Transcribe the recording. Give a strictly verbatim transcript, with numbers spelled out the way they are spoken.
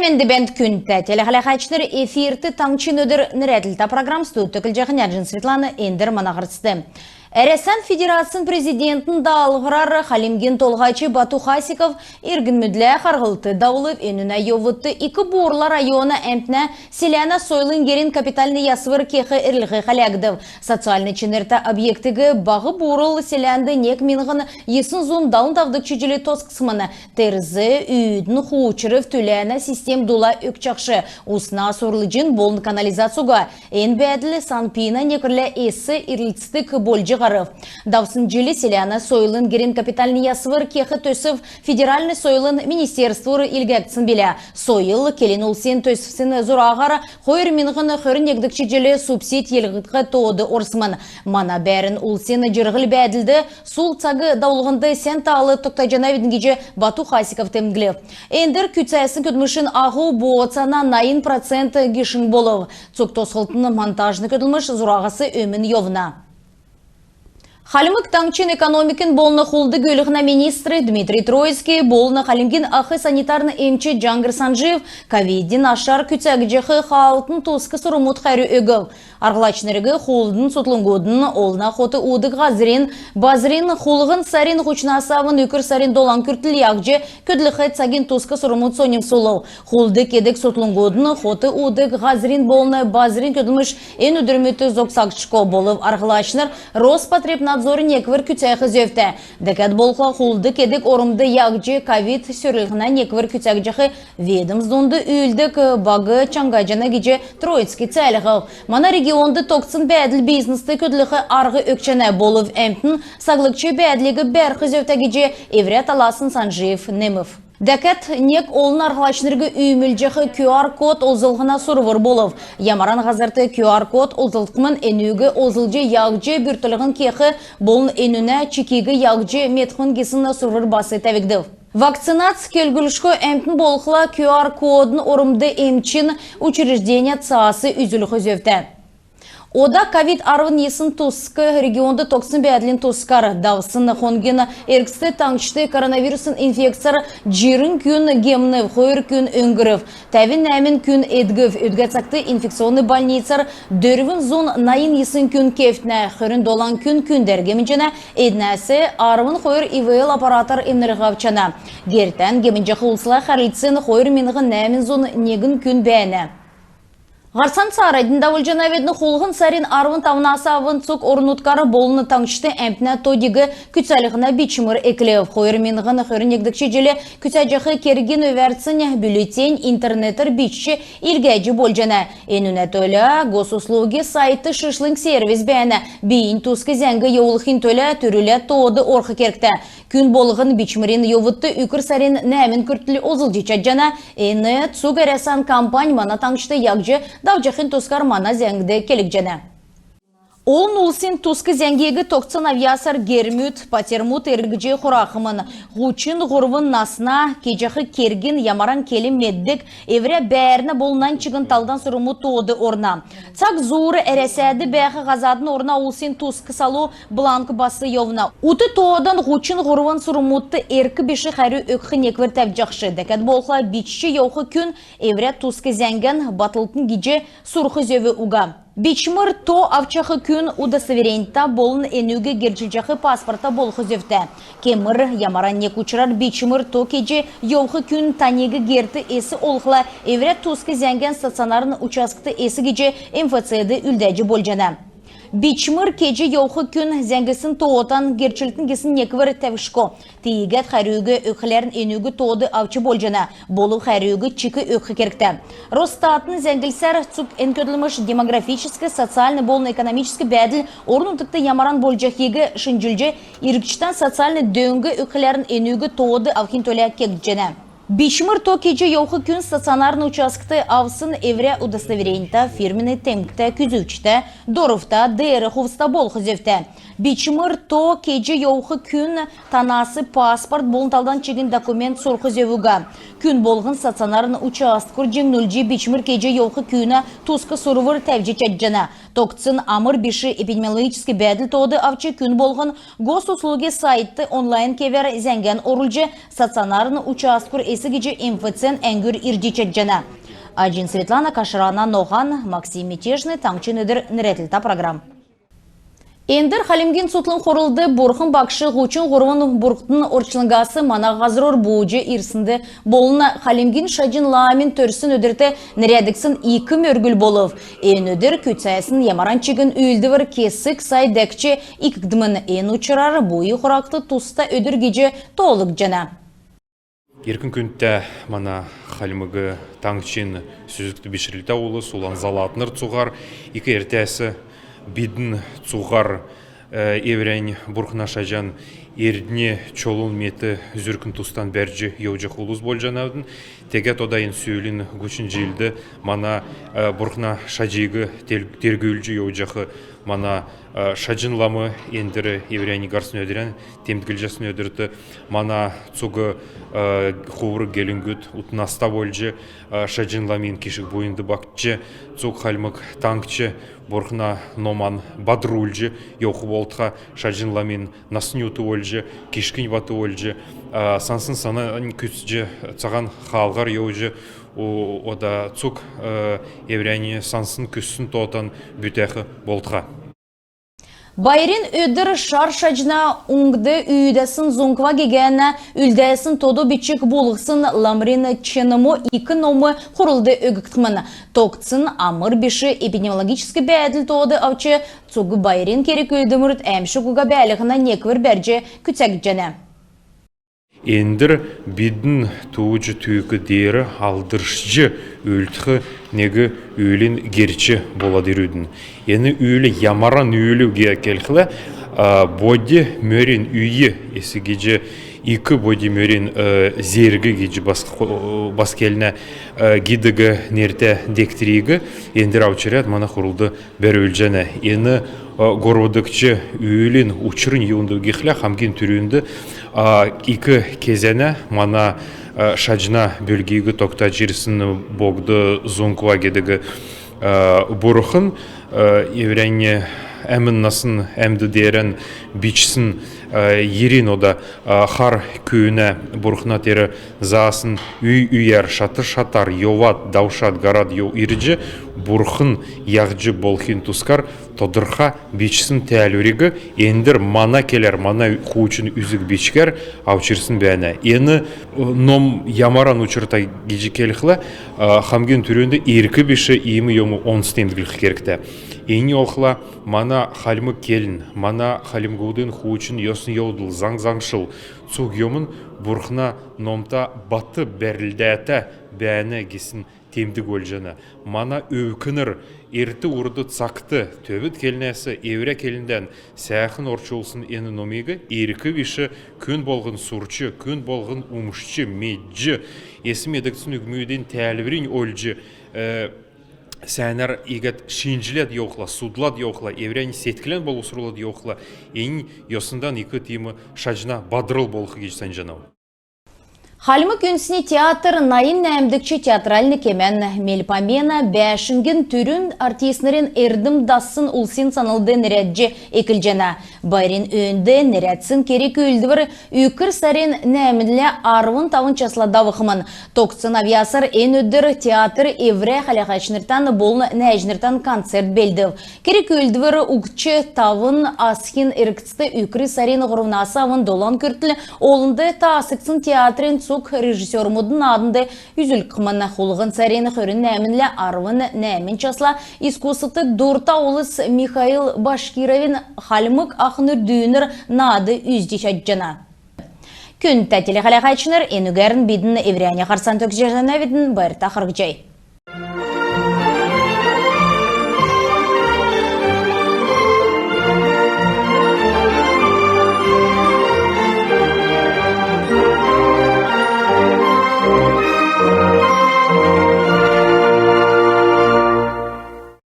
Мендвт, күндтә телехәләһәчнр! Эфирт «Таңһчин өдр» нерәдлтә программ. Студьд көтлҗәхнь Эрнҗәнә Светлана. Эндр мана һарцд. Әрәсән Федерацин Президентин даалһврар Хальмгин Толһач Бату Хасиков иргнмүдлә харһлт давулв. Энүнә йовудт Ик-Буурла района әмтнә селәнә сойлын герин капитальн ясвр кех эрлһ хәләгдв. Социальн чинртә объектиг Баһ Буурл селәнд нег миңһн йисн зун далн тавдгч җил тосхсмн. Терзин, үүдн, хуучрв, түләнә систем дула өгчәхш, усна сүрлҗн болн канализац уга. Эн бәәдл СанПиН-ә некврлә эс ирлцдг болҗ һарв. Давсн җил селәнә сойлын герин капитальн ясвр кех төсв федеральн сойлын министерствур илгәгдсн билә. «Сойл» келн-улсин төсвин зураһар хойр миңһн хөрн негдгч җил субсидь йилһх тоод орсмн. Мана бәәрн улсин җирһл-бәәдлд, сул цаг давулһнд сән таал тогтаҗанавидн гиҗ Бату Хасиков темдглв. Эндр күцәсн көдлмшин аһу бооцана найн процент гишң болв. Цуг тосхлтын монтажн көдлмш зураһас өмн йовна. Хальмг Таңһчин экономикин болн хулд-гүүлһнә министр Дмитрий Троицкий болн Хальмгин ах санитарн эмч Җаңһр Санҗиев ковидин ашар күцәгдҗәх хаалтын туск сурврмудт хәрү өгв. Арһлачнриг хулдын цутхлңгудын, олна хот уудг һазрин, базрин хулһн сарин һучнас авн үкр сарин долан күртл яһҗ көдлх цагин туск сурврмуд соньмсулв. Хулд кедг цутхлңгудын, хот уудг һазрин болн базрин көдлмш эн өдрмүдт зогсашго болв. Арһлачнр Роспотребнадзорин неквр күцәх зөвтә. Дәкәд болхла хулд кедг ормд яһҗ ковид сөрлһнә неквр күцәгдҗәх ведомств дунд үүлддг баг чаңһаҗана гиҗ Троицкий цәәлһв. Мана регионд тогтсн бәәдл бизнест көдлх арһ өгчәнә. Болв әмтн саглгч бәәдлиг бәрх зөвтә гиҗ эврә таласн Санҗиев немв. Дәкәд нег олн арһлачнриг үүмүлҗәх QR-код олзллһна сурвр болв. Ямаран һазрт QR-код олзлгдхмн, энүг олзлҗ яһҗ бүртклһн кех болн энүнә чикиг яһҗ медхмн гисн сурвр бас тәвгдв. Вакцинац кеүлгшго әмтн болхла QR-кодын ормд эмчин учреждения цаас үзүлх зөвтә. Ода ковид арвн йисн туск регионд тогтсн бәәдлин тускар. Давсн хонгин эргцд таңһчд коронавирусн инфекцәр җирн күн гемнв, хойр күн өңгрв, тәвн нәәмн күн эдгв. Өдгә цагт инфекционн больницар дөрвн зун найн йисн күн кевтнә, хөрн долан күн күндәр гемнҗәнә, эднәс арвн хойр ИВЛ аппаратар эмнлһ авчана. Гертән гемнҗәх улсла хәрлцсн хойр миңһн нәәмн зун негн күн бәәнә. Һарцан цааранднь давулҗанавидн. Хулһн сарин арвн тавнас авн цуг орн-нутгар болн таңһчд әмтнә то-диг күцәлһнә бичмр эклв. Хойр миңһн хөрн негдгч җил күцәҗәх кергин өвәрцнь бюллетень интернетәр бичҗ илгәҗ болҗана. Энүнә төлә Госуслуги сайтд шишлң сервис бәәнә. Бийиннь туск зәңг йовулхин төлә түрүлә тоод орх кергтә. Күн болһн бичмрин йовудт үкр сарин нәәмн күртл олзлҗ чадҗана. Эн цуг Әрәсән кампань мана таңһчд яһҗ давҗахин тускар мана зәңгд келгдҗәнә. Олн улсин туск зәңгиг тогтсн авъясар гермүд, патермуд эргҗ хурахмн. Һучн һурвн насна, кеҗәх кергин ямаран келн меддг, эврә бәәрнә болн нань чигн талдан сурврмуд тоод орна. Цаг зуур Әрәсәд бәәх һазадын орна улсин туск салу бланк бас йовна. Ут тоодан һучн һурвн сурврмудт эрк биш хәрү өгх неквр тәвҗәхш. Дәкәд болхла бичҗ йовх күн эврә туск зәңгән батлтн гиҗ сурх зөв уга. Бичмр то авчах күн удостовереньта болн энүг герчлҗәх паспортта болх зөвтә. Кемр ямаран нег учрар бичмр то кеҗ йовх күн таниг герт эс олхла эврә туск зәңгән стационарн участкт эс гиҗ МФЦ-д үлдәҗ болҗана. Бичмр кеҗ йовх күн зәңглсн тоотан герчлтн гисн неквр тәвшго. Тиигәд хәрүг өгхләрн энүг тоод авч болҗана, болв хәрүг чик өгх кергтә. Росстатин зәңглсәр цуг эн көдлмш демографическ, социальн болн экономическ бәәдл орн-нутгт ямаран болҗахиг шинҗлҗ, иргчдән социальн дөң өгхләрн энүг тоод авхин төлә кегдҗәнә. Бичмр то кеҗ йовх күн стационарн участкт авсн эврә удостовереньта, фирмин темдгтә, күзүчтә, дорвта, деер хувцта болх зөвтә. Бичмр то кеҗ йовх күн танас паспорт болн талдан чигн документ сурх зөв уга. Күн болһн стационарн участкур җиңнүлҗ бичмр кеҗ йовх күүнә туск сурвр тәвҗ чадҗана. Тогтсн амр биш эпидемиологическ бәәдл тоод авч күн болһн Госуслуги сайтд онлайн кевәр зәңгән орулҗ, стационарн участкур эс гиҗ МФЦ-н әңгүр ирҗ чадҗана. Аҗин Светлана, Кашрана Ноһан, Максим Мятежный, «Таңһчин өдр» нерәдлһтә программ. Эндр Хальмгин цутхлң хурлд Бурхн Багш һучн һурвн бурхн орчлңгас мана һазрур бууҗ ирснд болн Хальмгин Шаҗн ламин төрсн өдрт нерәдгдсн ик мөргүл болв. Эн өдр күцәсн ямаран чигн үүлдвр кесг сай дәкҗ икдхмн. Эн учрар буйн хурагт туста өдр гиҗ тоолгдҗана. Иркн күндтә мана Хальмг Таңһчин сүзгт бичрлтә улс, улан залатнр цуһар, ик эртәс бидн цуһар, э, эврәннь Бурхна шаҗан, Эрдни чолун мет зүркн тустан бәрҗ йовҗах улс болҗанавидн. Тегәд ода эн сүүлин һучн җилд мана, э, Бурхна шаҗиг тел-, тергүлҗ йовҗах мана, э, Шаҗн лам эндр эврәннь һарсн өдрән темдглҗәсн өдрт мана цуг, э, хувр-гелңгүд ут наста болҗ, э, Шаҗн ламин кишг буйнд багтҗ, цуг Хальмг Таңһч Бурхна номан бадрулҗ йовх болтха, Шаҗн ламин насн ут болҗ, кишгнь бат болҗ, э, сансн санань күцҗ, цаһан хаалһар йовҗ, о-, ода цуг, э, эврәннь сансн күссн тоотан бүтәх болтха. Байрин өдр Шар шаҗна уңгд үүдәсн Зунква гегәнә үлдәсн тодо бичг буулһсн ламрин чинм ик ном хурлд өггдхмн. Тогтсн амр биш эпидемиологическ бәәдл тоод авч, цуг байрин керг-үүлдврмүд әәмшг уга бәәлһнә неквр бәрҗ күцәгдҗәнә. Эндр бидн тууҗ-түүх деер алдршҗ үлдх нег үүлин герч болад ирүдн. Эн үүл ямаран үүл гиҗ келхлә, а, боди мөрин үй эс гиҗ, ик боди мөрин, э, зерг гиҗ бас, бас келнә, э, гидг нертә дегтриг эндр авч ирәд мана хурлд бәрүлҗәнә. Эн, э, һурвдгч үүлин учрнь юунд гихлә, хамгин түрүнд, а, ик кезәнә мана, э, шаҗна бөлгиг тогтаҗ ирсн богд Зунква гидг, э, бурхн, э, эврәннь әмн насн әмд деерән бичсн, э, йирин ода, э, хар күүнә бурхна тер заасн үй-үйәр, шатр-шатар йовад, давшад, һарад йов ирҗ, бурхн яһҗ болхин тускар тодрха бичсн тәәлвриг эндр мана келәр, мана хуучн үзг бичгәр авч ирсн бәәнә. Эн, э, ном ямаран учрта гиҗ келхлә, э, хамгин түрүнд ирк биш иим йовм онц темдглх кергтә. Эннь болхла мана хальмг келн, мана хальмгудын хуучн йосн-йовдл, заң-заңшл, цуг йовдл бурхна номта бат бәрлдәтә бәәнә гисн темдг болҗана. Мана өвкнр эрт-урд цагт төвд келнәс эврә келндән сәәхн орчулсн эн номиг ирк биш күн болһн сурч, күн болһн умшч, медҗ, эс медгдсн үгмүдин тәәлвринь олҗ, э, сәәнәр иигәд шинҗләд йовхла, судлад йовхла, эврәннь седклән болвсрулад йовхла, эннь йосндан ик тиим шаҗна бадрл болх гиҗ санҗанав. Хальмг үндсн театр найн нәәмдгч театральн кемән мельпомена бәәшңгин түрүн артистнрин эрдм дассн улсин санлд нерәдҗ эклҗәнә. Байрин өөнд нерәдсн керг-үүлдвр үкр сарин нәәмнлә арвн тавн часла давхмн. Тогтсн авъясар эн өдр театр эврә хәләһәчнртән болн нәәҗнртән концерт белдв. Керг-үүлдвр угтҗ тавн асхин эргцд, үкр сарин һурвнас авн долан күртл, олнд таасгдсн театрин цуг режиссермүдин нааднд үзүлхмн. Хулһн сарин хөрн нәәмнлә арвн нәәмн часла искусствд дурта улс Михаил Башкировин «Хальмг ахнр дүүнр» наад үзҗ чадҗана. Күндтә телехәләһәчнр, энүгәрн бидн эврәннь һарцан төгсәҗәнәвидн. Байрта харһцхай.